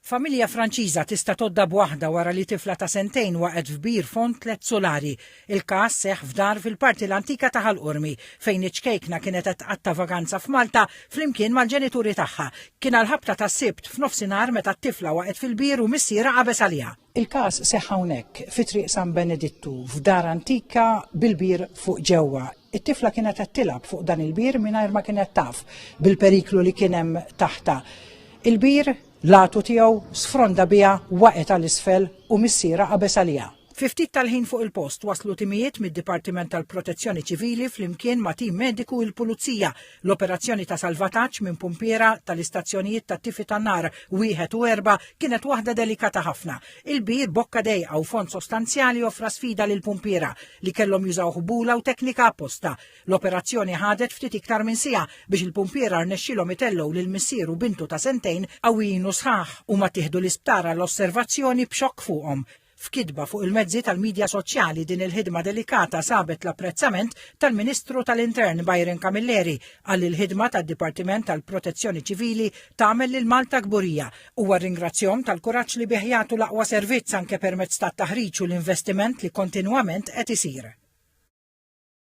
Familja Franċiża tista' tgħoddha b'waħda wara li tifla ta' sentejn waqgħet f'bir fond tlett sulari. Il-każ seħħ f'dar fil-parti l-antika ta' Ħal Qormi, fejn iċ-ċkejkna kienet qed tqatta' vaganza f'Malta flimkien mal-ġenituri tagħha. Kien għall-ħabta tas-Sibt f'nofsinhar meta t-tifla waqgħet fil-bir u missierha qabeż għaliha. Il-każ seħħ hawnhekk, fi Triq San Benedittu, f'dar antika bil-bir fuq ġewwa. It-tifla kienet qed tilgħab fuq dan il-bir mingħajr ma kienet taf bil-periklu li kien hemm taħtha. Il-bir, l-għatu tiegħu, sfronda biha, waqgħet għal isfel u missierha qabeż għaliha. Fi ftit tal-ħin fuq il-post waslu timijiet mid-Dipartiment tal-Protezzjoni Ċivili flimkien ma' tim mediku u l-Pulizija. L-operazzjoni ta' salvataġġ minn pumpiera tal-istazzjonijiet tat-tifi tan-nar wieħed u erbgħa kienet waħda delikata ħafna. Il-bir bokka dejqa u fond sostanzjali offra sfida lill-pumpiera li kellhom jużaw ħbula u teknika apposta. L-operazzjoni ħadet ftit iktar minn siegħa biex il-pumpiera rnexxielhom itellgħu lil missier u bintu ta' sentejn qawwijin u sħaħ. Huma ttieħdu l-isptar għall-osservazzjoni b'xokk fuqhom. F'kitba fuq il-mezzi tal-midja soċjali din il-ħidma delikata sabet l-apprezzament tal-Ministru tal-Intern Byron Camilleri qal li l-ħidma tad-Dipartiment tal-Protezzjoni Ċivili tagħmel lil Malta kburija. Huwa rringrazzjahom tal-kuraġġ li bih jagħtu l-aqwa servizz anke permezz tat-taħriġ u l-investiment li kontinwament qed isir.